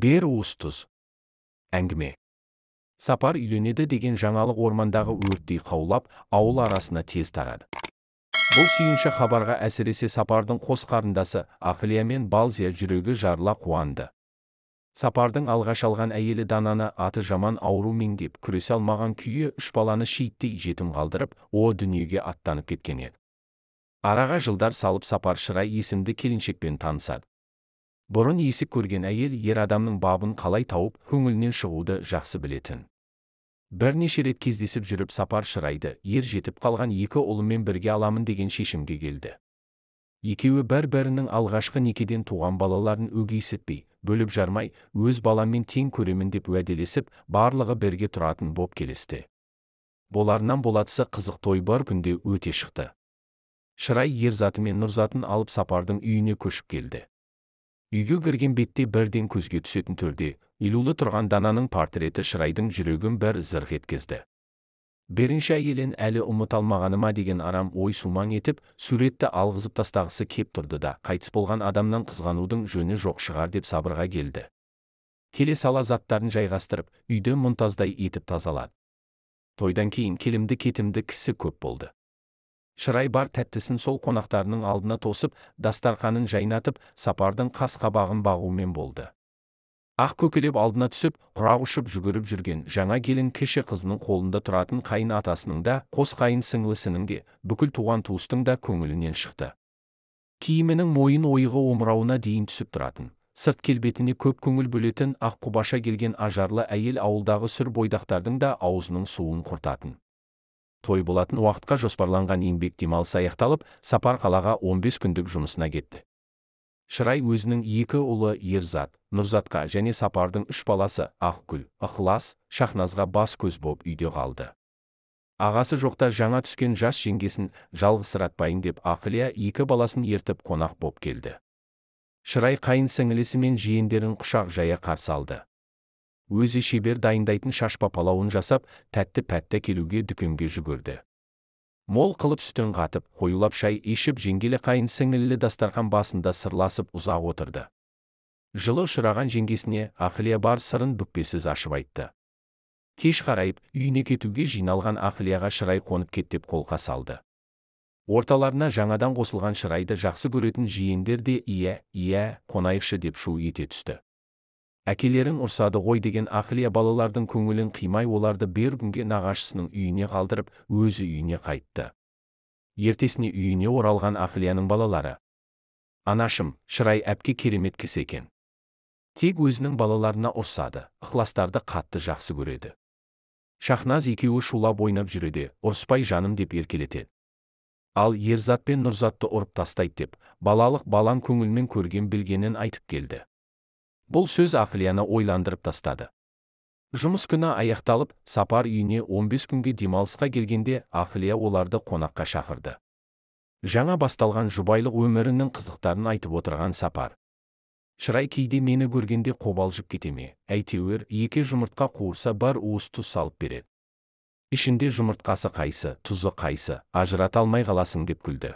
Бір уыс тұз. Әңгіме. Сапар үйленеді деген жаңалық ормандағы өрттей қаулап, ауыл арасына тез тарады. Бұл сүйінші хабарға әсіресе Сапардың қос қарындасы Ақылия мен Балзия жүрегі жарыла қуанды. Сапардың алғаш алған әйелі Дананы аты жаман ауру меңдеп, күресе алмаған күйі үш баланы шиеттей жетім қалдырып, о дүниеге аттанып кеткен еді. Араға жылдар салып Сапар Шырай есімді келіншекпен танысады. Бұрын есік көрген әйел ер адамның бабын қалай тауып, көңілінен шығуды жақсы білетін. Бірнеше рет кездесіп жүріп Сапар Шырайды ер жетіп қалған екі ұлымен бірге аламын деген шешімге келді. Екеуі бір-бірінің алғашқы некеден туған балаларын өгейсітпей, бөліп жармай, өз баламмен тең көремін деп уәделесіп, барлығы бірге тұратын боп келісті. Боларынан болатысы қызық той бір күнде өте шықты. Шырай Ерзаты мен Нұрзатын алып Сапардың үйіне көшіп келді. Үйге кірген бетте бірден көзге түсетін төрде илулы тұрған Дананың портреті Шырайдың жүрегін бір зырқ еткізді. Бірінші әйелін әлі ұмыта алмағаныма деген арам ой сумаң етіп, суретті алғызып тастағысы кеп тұрды да, қайтыс болған адамнан қызғанудың жөні жоқ шығар деп сабырға келді. Келе сала заттарын жайғастырып, үйді мұнтаздай етіп тазалады. Тойдан кейін келімді-кетімді кісі көп болды. Шырай бар тәттісін сол қонақтарының алдына тосып, дастарқанын жайнатып, Сапардың қас қабағын бағумен болды. Ақ көкелеп алдына түсіп, құрақ ұшып жүгіріп жүрген жаңа келін кіші қызының қолында тұратын қайын атасының да, қос қайын сіңлісінің де, бүкіл туған туыстың да көңілінен шықты. Киімінің мойын ойығы омырауына дейін түсіп тұратын, сырт келбетіне көп көңіл бөлетін ақ құбаша келген ажарлы әйел ауылдағы сүр бойдақтардың да аузының суын құртатын. Той болатын уақытқа жоспарланған еңбек демалысы аяқталып, Сапар қалаға 15 күндік жұмысына кетті. Шырай өзінің екі ұлы Ерзат, Нұрзатқа және Сапардың үш баласы Ақгүл, Ықылас, Шахназға бас көз боп үйде қалды. Ағасы жоқта жаңа түскен жас жеңгесін жалғызсыратпайын деп Ақылия екі баласын ертіп қонақ боп келді. Шырай қайын сіңілісі мен жиендерін құшақ жая қарсы алды. Өзі шебер дайындайтын шашпа палауын жасап, тәтті-пәтті келуге дүкенге жүгірді. Мол қылып сүтін қатып, қоюлап шай ішіп, жеңгелі қайын сіңілілі дастархан басында сырласып ұзақ отырды. Жылы ұшыраған жеңгесіне Ақылия бар сырын бүкпесіз ашып айтты. Кеш қарайып, үйіне кетуге жиналған Ақылияға Шырай қонып кет деп қолқа салды. Орталарына жаңадан қосылған Шырайды жақсы көретін жиендер де иә, иә, қонайықшы деп шу ете түсті. Әкелерің ұрсады ғой деген Ақылия балалардың көңілін қимай оларды бір күнге нағашысының үйіне қалдырып, өзі үйіне қайтты. Ертесіне үйіне оралған Ақылияның балалары: Анашым, Шырай әпке керемет кісі екен. Тек өзінің балаларына ұрсады, ықыластарды қатты жақсы көреді. Шахназ екеуі шулап ойнап жүреді, ұрыспай жаным деп еркелетеді. Ал Ерзат пен Нұрзатты ұрып тастайды деп, балалық балаң көңілмен көрген білгенін айтып келді. Бұл сөз Ақылияны ойландырып тастады. Жұмыс күні аяқталып, Сапар үйіне 15 күнге демалысқа келгенде Ақылия оларды қонаққа шақырды. Жаңа басталған жұбайлық өмірінің қызықтарын айтып отырған Сапар: Шырай кейде мені көргенде қобалжып кете ме, әйтеуір екі жұмыртқа қуырса бар уыс тұз салып береді. Ішінде жұмыртқасы қайсы, тұзы қайсы, ажырата алмай қаласың деп күлді.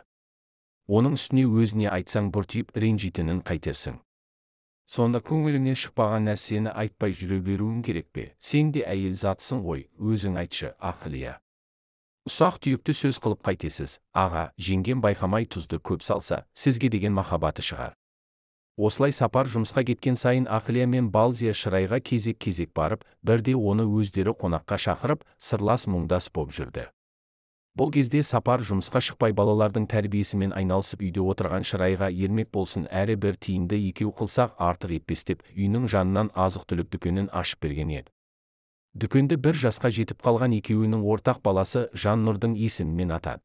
Оның үстіне өзіне айтсаң бұртиып ренжитінін қайтерсің. Сонда көңіліңнен шықпаған нәрсені айтпай жүре беруің керек пе? Сен де әйел затсың ғой, өзің айтшы, Ақылия. Ұсақ түйекті сөз қылып қайтесіз, аға, жеңгем байқамай тұзды көп салса, сізге деген махаббаты шығар. Осылай Сапар жұмысқа кеткен сайын Ақылия мен Балзия Шырайға кезек-кезек барып, бірде оны өздері қонаққа шақырып, сырлас мұңдас боп жүрді. Бұл кезде Сапар жұмысқа шықпай балалардың тәрбиесімен айналысып үйде отырған Шырайға ермек болсын әрі бір тиынды екеу қылсақ артық етпес деп үйінің жанынан азық-түлік дүкенін ашып берген еді. Дүкенді бір жасқа жетіп қалған екеуінің ортақ баласы Жаннұрдың есімімен атады.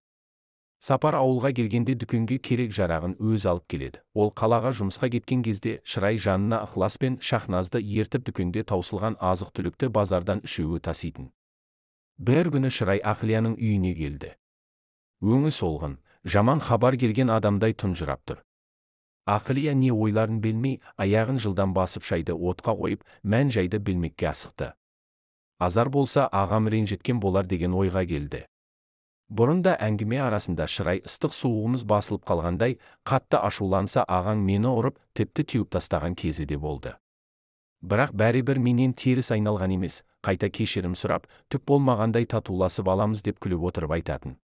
Сапар ауылға келгенде дүкенге керек жарағын өз алып келеді. Ол қалаға жұмысқа кеткен кезде Шырай жанына Ықылас пен Шахназды ертіп дүкенде таусылған азық-түлікті базардан үшеуі таситын. Бір күні Шырай Ақылияның үйіне келді. Өңі солғын, жаман хабар келген адамдай тұнжырап тұр. Ақылия не ойларын білмей, аяғын жылдам басып шайды отқа қойып, мән жайды білмекке асықты. Азар болса ағам ренжіткен болар деген ойға келді. Бұрын да әңгіме арасында Шырай ыстық суығымыз басылып қалғандай, қатты ашуланса ағаң мені ұрып, тіпті теуіп тастаған кезі де болды. Бірақ бәрібір менен теріс айналған емес, қайта кешірім сұрап, түк болмағандай татуласып аламыз деп күліп отырып айтатын.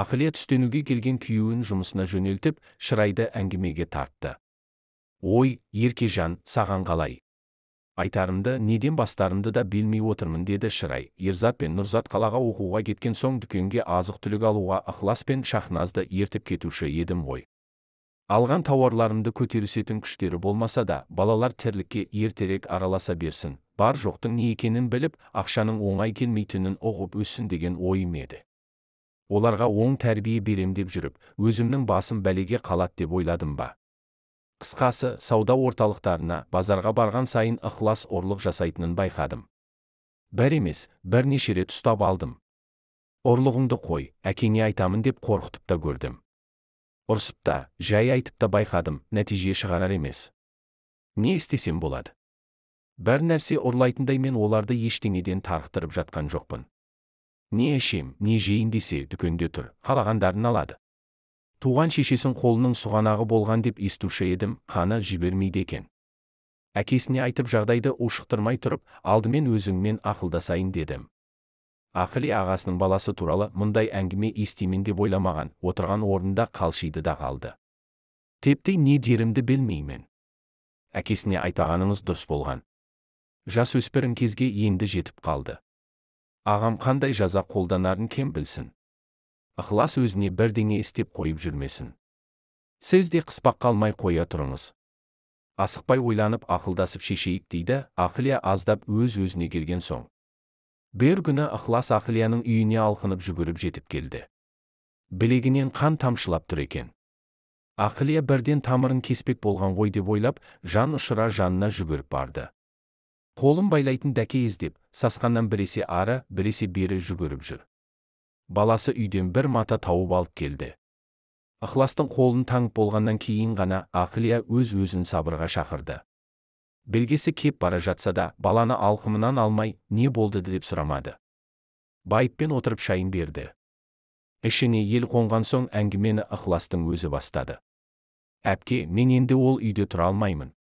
Ақылия түстенуге келген күйеуін жұмысына жөнелтіп, Шырайды әңгімеге тартты. Ой, Еркежан, саған қалай? Айтарымды, неден бастарымды да білмей отырмын, деді Шырай. Ерзат пен Нұрзат қалаға оқуға кеткен соң дүкенге азық-түлік алуға Ықылас пен Шахназды ертіп кетуші едім ғой. Алған тауарларымды көтерісетін күштері болмаса да, балалар тірлікке ертерек араласа берсін, бар жоқтың не екенін біліп, ақшаның оңай келмейтінін ұғып өссін деген ойым еді. Оларға оң тәрбие берем деп жүріп, өзімнің басым бәлеге қалады деп ойладым ба? Қысқасы, сауда орталықтарына, базарға барған сайын Ықылас ұрлық жасайтынын байқадым. Бір емес, бірнеше рет ұстап алдым. Ұрлығыңды қой, әкеңе айтамын деп қорқытып та көрдім. Ұрсып та, жай айтып та байқадым, нәтиже шығарар емес. Не істесем болады? Бір нәрсе ұрлайтындай мен оларды ештеңеден тарықтырып жатқан жоқпын. Не ішем, не жейін десе, дүкенде тұр, қалағандарын алады. Туған шешесін қолының сұғанағы болған деп естуші едім, қаны жібермейді екен. Әкесіне айтып жағдайды ушықтырмай тұрып, алдымен өзіңмен ақылдасайын дедім. Ақыли ағасының баласы туралы мұндай әңгіме естимін деп ойламаған, отырған орнында қалшиды да қалды. Тіпті не дерімді білмеймін. Әкесіне айтағаныңыз дұрыс болған. Жасөспірім кезге енді жетіп қалды. Ағам қандай жаза қолданарын кем білсін. Ықылас өзіне бірдеңе істеп қойып жүрмесін. Сіз де қыспаққа алмай қоя тұрыңыз. Асықпай ойланып ақылдасып шешейік дейді, Ақылия аздап өз-өзіне келген соң. Бір күні Ықылас Ақылияның үйіне алқынып жүгіріп жетіп келді. Білегінен қан тамшылап тұр екен. Ақылия бірден тамырын кеспек болған ғой деп ойлап, жан ұшыра жанына жүгіріп барды. Қолын байлайтын дәке іздеп, сасқаннан біресе ары, біресе бері жүгіріп жүр. Баласы үйден бір мата тауып алып келді. Ықыластың қолын таңып болғаннан кейін ғана Ақылия өз-өзін сабырға шақырды. Белгісі кеп бара жатса да, баланы алқымынан алмай, не болды деп сұрамады. Байыппен отырып шайын берді. Ішіне ел қонған соң әңгімені Ықыластың өзі бастады. Әпке, мен енді ол үйде тұра алмаймын.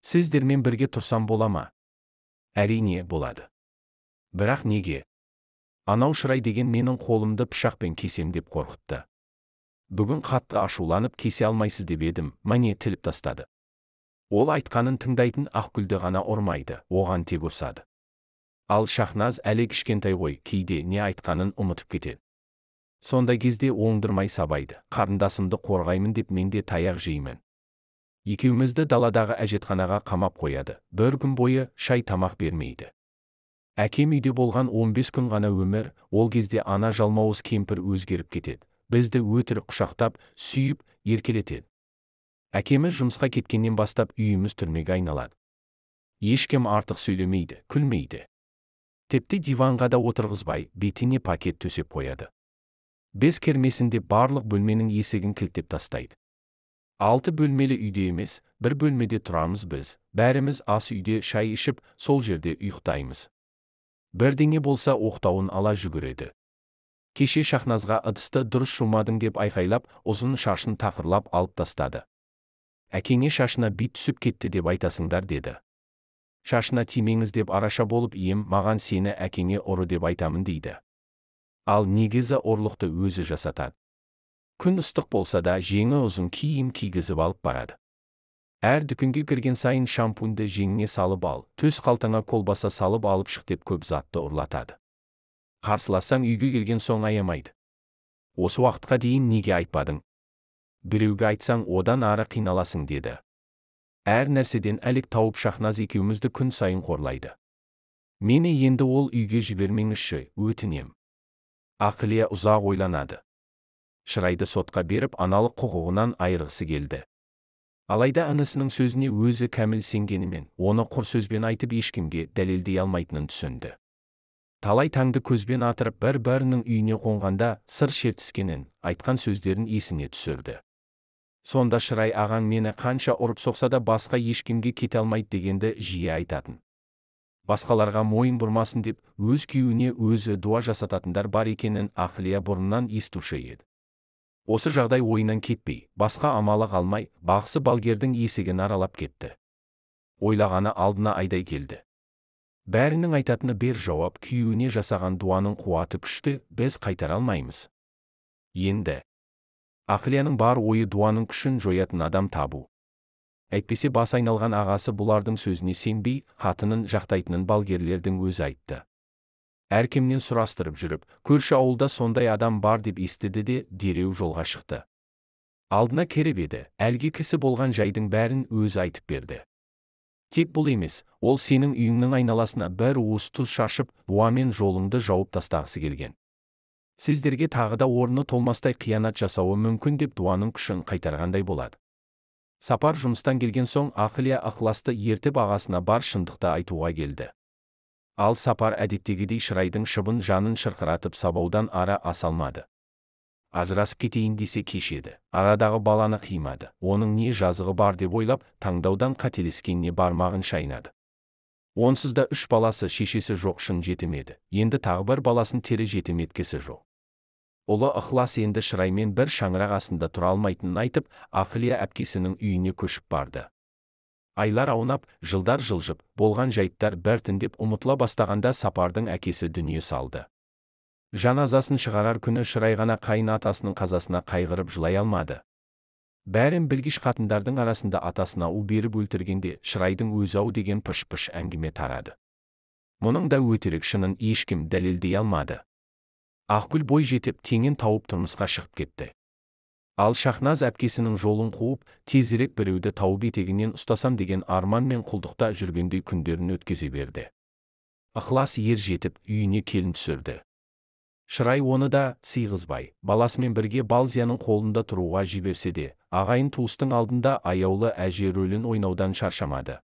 Сіздермен бірге тұрсам бола ма? Әрине, болады. Бірақ неге? Анау Шырай деген менің қолымды пышақпен кесем деп қорқытты. Бүгін қатты ашуланып кесе алмайсыз деп едім, міне тіліп тастады. Ол айтқанын тыңдайтын Ақгүлді ғана ұрмайды, оған тек ұрсады. Ал Шахназ әлі кішкентай ғой, кейде не айтқанын ұмытып кетеді. Сондай кезде оңдырмай сабайды, қарындасымды қорғаймын деп мен де таяқ жеймін. Екеумізді даладағы әжетханаға қамап қояды, бір күн бойы шай тамақ бермейді. Әкем үйде болған 15 күн ғана өмір, ол кезде ана жалмауыз кемпір өзгеріп кетеді, бізді өтірік құшақтап, сүйіп, еркелетеді. Әкеміз жұмысқа кеткеннен бастап үйіміз түрмеге айналады. Ешкім артық сөйлемейді, күлмейді. Тіпті диванға да отырғызбай, бетіне пакет төсеп қояды. Без кермесін деп барлық бөлменің есігін кілттеп тастайды. 6 бөлмелі үйде емес, бір бөлмеде тұрамыз біз, бәріміз ас үйде шай ішіп, сол жерде ұйықтаймыз. Бірдеңе болса оқтауын ала жүгіреді. Кеше Шахназға ыдысты дұрыс жумадың деп айқайлап, ұзын шашын тақырлап алып тастады. Әкеңе шашына бит түсіп кетті деп айтасыңдар деді. Шашына тимеңіз деп араша болып ием, маған сені әкеңе ұры деп айтамын дейді. Ал негізі ұрлықты өзі жасатады. Күн ыстық болса да жеңі ұзын киім кигізіп алып барады. Әр дүкенге кірген сайын шампуньді жеңіне салып ал, төс қалтаңа колбаса салып алып шық деп көп затты ұрлатады. Қарсылассаң үйге келген соң аямайды. Осы уақытқа дейін неге айтпадың? Біреуге айтсаң одан ары қиналасың деді. Әр нәрседен әлек тауып Шахназ екеумізді күн сайын қорлайды. Мені енді ол үйге жібермеңізші, өтінем. Ақылия ұзақ ойланады. Шырайды сотқа беріп аналық құқығынан айырғысы келді. Алайда інісінің сөзіне өзі кәміл сенгенімен, оны құр сөзбен айтып ешкімге дәлелдей алмайтынын түсінді. Талай таңды көзбен атырып бір-бірінің үйіне қонғанда сыр шертіскенін, айтқан сөздерін есіне түсірді. Сонда Шырай ағаң мені қанша ұрып соқса да басқа ешкімге кете алмайды дегенді жиі айтатын. Басқаларға мойын бұрмасын деп өз күйеуіне өзі дуа жасататындар бар екенін Ақылия бұрыннан естуші еді. Осы жағдай ойынан кетпей, басқа амалы қалмай, бақсы балгердің есігін аралап кетті. Ойлағаны алдына айдай келді. Бәрінің айтатыны бір жауап: күйеуіне жасаған дуаның қуаты күшті, біз қайтара алмаймыз. Енді Ақылияның бар ойы дуаның күшін жоятын адам табу. Әйтпесе бас айналған ағасы бұлардың сөзіне сенбей, қатынын жақтайтынын балгерлердің өзі айтты. Әркімнен сұрастырып жүріп, көрші ауылда сондай адам бар деп естіді де, дереу жолға шықты. Алдына керіп еді, әлгі кісі болған жайдың бәрін өзі айтып берді. Тек бұл емес, ол сенің үйіңнің айналасына бір уыс тұз шашып, дуамен жолыңды жауып тастағысы келген. Сіздерге тағы да орны толмастай қиянат жасауы мүмкін деп дуаның күшін қайтарғандай болады. Сапар жұмыстан келген соң Ақылия Ықыласты ертіп ағасына бар шындықты айтуға келді. Ал Сапар әдеттегідей Шырайдың шыбын жанын шырқыратып сабаудан ара аса алмады. Ажырасып кетейін десе кешеді, арадағы баланы қимады, оның не жазығы бар деп ойлап, таңдаудан қателескеніне бармағын шайнады. Онсыз да 3 баласы шешесі жоқ шын жетім еді, енді тағы бір баласын тірі жетім еткісі жоқ. Ұлы Ықылас енді Шыраймен бір шаңырақ астында тұра алмайтынын айтып, Ақылия әпкесінің үйіне көшіп барды. Айлар аунап, жылдар жылжып, болған жайттар біртіндеп ұмытыла бастағанда Сапардың әкесі дүние салды. Жаназасын шығарар күні Шырай ғана қайын атасының қазасына қайғырып жылай алмады. Бәрін білгіш қатындардың арасында атасына у беріп өлтіргенде Шырайдың өзі ау деген пыш-пыш әңгіме тарады. Мұның да өтірік шынын ешкім дәлелдей алмады. Ақгүл бой жетіп, теңін тауып тұрмысқа шығып кетті. Ал Шахназ әпкесінің жолын қуып, тезірек біреуді тауып етегінен ұстасам деген арман мен құлдықта жүргендей күндерін өткізе берді. Ықылас ер жетіп, үйіне келін түсірді. Шырай оны да сыйғызбай, баласымен бірге Балзияның қолында тұруға жіберсе де, ағайын туыстың алдында аяулы әже рөлін ойнаудан шаршамады.